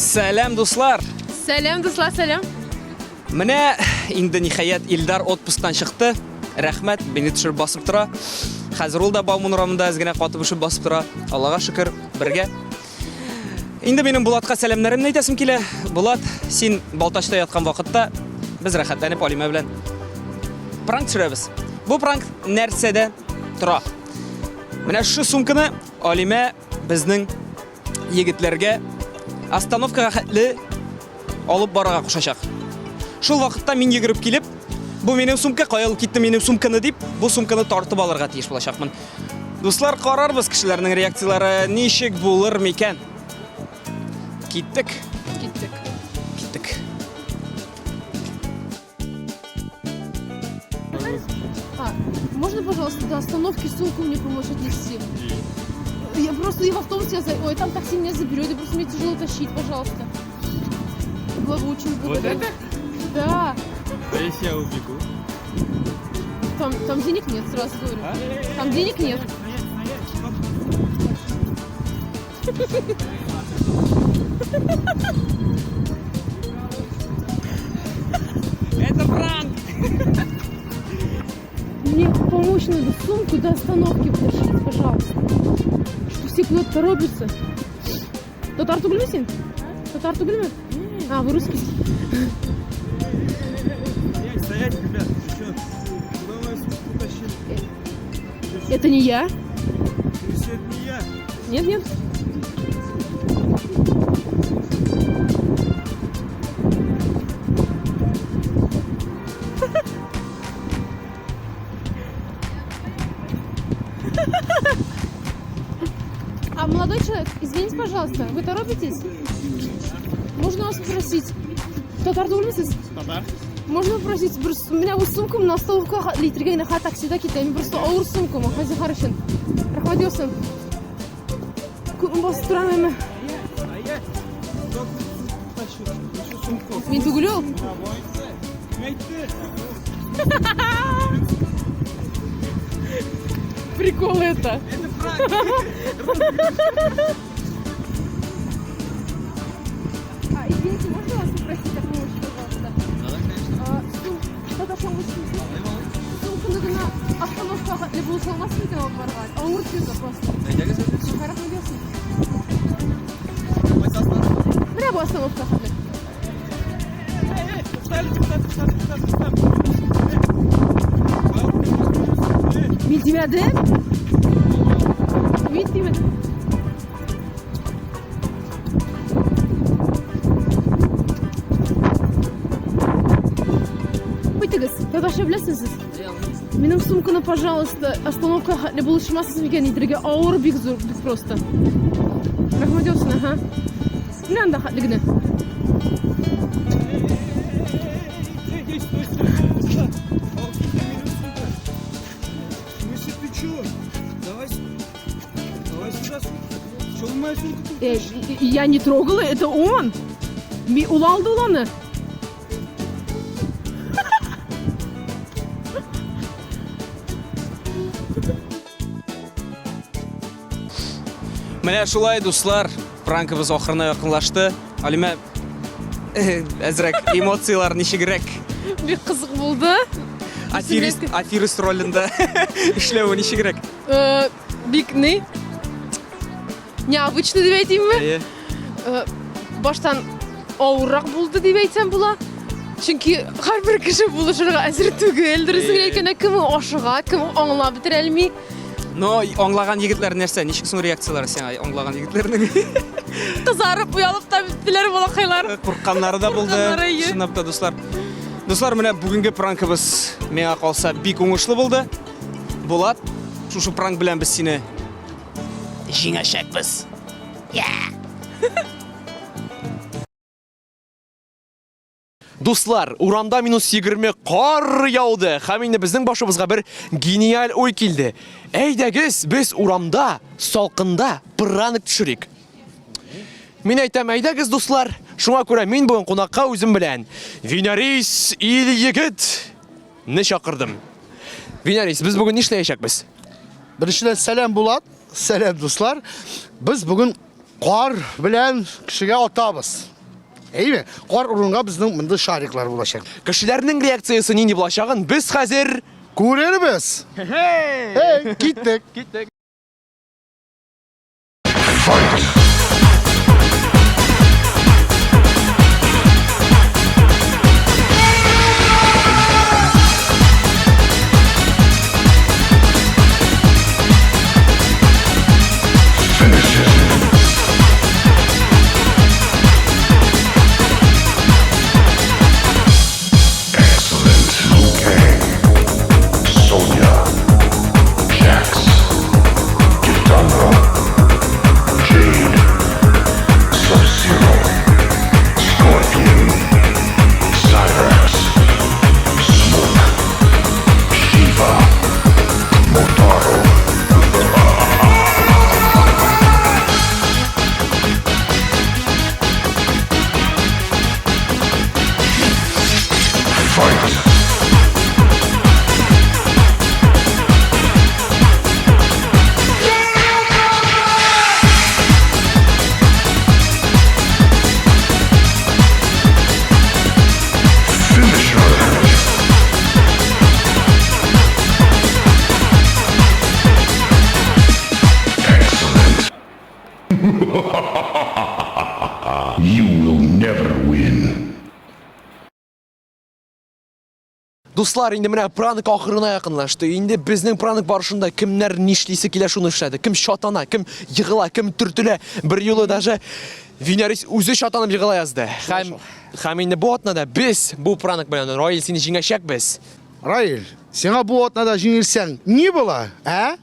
Сәлам, дуслар! Сәлам, дуслар, сәлам! Менә инде ниһаять Илдар отпусктан чыкты. Рәхмәт, мине төшереп басып тора. Хәзер ул да Бауман урамында әз генә катып өшеп басып тора. Аллага шөкер, бергә. Инде минем Булатка сәламнәремне әйтәсем килә. Булат, син Балтачта яткан вакытта без рәхәтләнеп Алимә белән пранк төшерәбез. Бу пранк нәрсәдә тора? Менә шушы сумканы Алимә безнең егетләргә остановкага хәтле алып барырга кушачак. Шул вакытта мин йөгереп килеп, бу минем сумка, кая алып китте минем сумканы дип, бу сумканы тартып алырга тиеш булачакмын. Дуслар, карарбыз кешеләрнең реакцияләре ничек булыр микән? Киттек. Киттек. Киттек. А, можно, пожалуйста, до остановки сумку мне помочь отнести? Я просто и в автобусе, я за... Ой, там такси меня заберет, и просто мне тяжело тащить, пожалуйста. Главу очень благодарю. Вот это? Да. А если я убегу? Там, там денег нет, сразу говорю. А? Там денег нет. Это пранк! Мне помочь надо сумку до остановки потащить, пожалуйста. Что все куда-то торопятся. Татар түгелме син? Татар түгелме? А, вы русский? Стоять, стоять, ребят, ты что? Куда мою сумку тащили? Это не я. Если это не я. Нет, нет. А молодой человек, извините, пожалуйста, вы торопитесь? Можно вас попросить? Татар түгелмесез? Татар. Можно попросить, бер менә бу сумкамны остановкага илтергә генә ха таксида китәм. Мин просто авыр сумкам, зинһар өчен. Рәхмәт яусын. Күпме басып торам әмма. Стоять! Кто сумку тащил? Ты что сумку? Мин түгел ул. Кем әйтте? Прикол это. Это пранк! А, извините, можно вас попросить о помощи, пожалуйста? Да, конечно. А, сум... Татарча аңлыйсызмы? Сумканы гына остановкага хәтле булыша алмассыз микән алып барырга? Авыр чисто просто. Әйдәгез, әйдәгез. Рәхмәт яусын. Кайсы остановка? Менә бу остановка хәтле. Туктале, туктале, туктале, туктале, туктале. Мин тимәдем. Мин тимәдем. Үтегез, татарча беләсез сез? Минем сумканы, пожалуйста, остановка хәтле булышмассыз микән илтергә? Авыр бик зур, бик просто. Рәхмәт яусын, ага. Менә анда хәтле генә. Эй, эй, стой, стой, стой, стой. Алып китте минем сумка. В смысле, ты чё? Давай, давай сюда сумку. Чё вы мою сумку тут Э, я не трогала, это он. Ми ул алды ул аны. Менә шулай, дуслар, пранкыбыз ахырына якынлашты. Алимә, әзрәк эмоцияләр ничегрәк? Бик кызык булды. Аферист, аферист ролендә эшләве ничегрәк? Э, бик ни? Необычно дип әйтимме? Әйе. Э, баштан авыррак булды дип әйтсәм була. Чөнки һәрбер кеше булышырга әзер түгел. Дөресен генә әйткәндә, кем ашыга, кем аңлап бетерә алмый. Но аңлаган егетләр нәрсә? Ничек соң реакцияләре сиңа аңлаган егетләрнең? Кызарып, оялып та беттеләр балакайлар. Куркканнары да булды. Куркканнары, әйе. Чынлап та, дуслар. Дуслар, менә бүгенге пранкыбыз миңа калса бик уңышлы булды. Булат, шушы пранк белән без сине җиңәчәкбез. Дуслар, урамда минус 20 кар яуды һәм инде безнең башыбызга бер гениаль уй килде. Әйдәгез, без урамда, салкында пранк төшерик. Мин әйтәм, әйдәгез, дуслар. Шуңа күрә мин бүген кунакка үзем белән Винарис ил егет не чакырдым. Винарис, без бүген нишләячәкбез? Беренчедән сәлам Булат, сәлам дуслар. Без бүген кар белән кешегә атабыз. Әйме? Кар урынга безнең мондый шариклар булачак. Кешеләрнең реакциясе нинди булачагын без хәзер күрербез. Хе-хей! Киттек. Киттек. Excellent. Liu Kang, Sonya, Jax, Kitana, Jade, Sub-Zero, Scorpion, Cyrax, Smoke, Shiva, Motaro. Fight! Finish her! Excellent. You will never win. Дуслар, инде менә пранк ахырына якынлашты. Инде безнең пранк барышында кемнәр нишлисе килә шуны эшләде. Кем чатана, кем егыла, кем төртелә. Бер юлы даже Винярис үзе чатанып егыла язды. Һәм һәм инде бу атнада без бу пранк белән Раил сине җиңәчәкбез. Раил, сиңа бу атнада җиңелсәң, ни була, ә?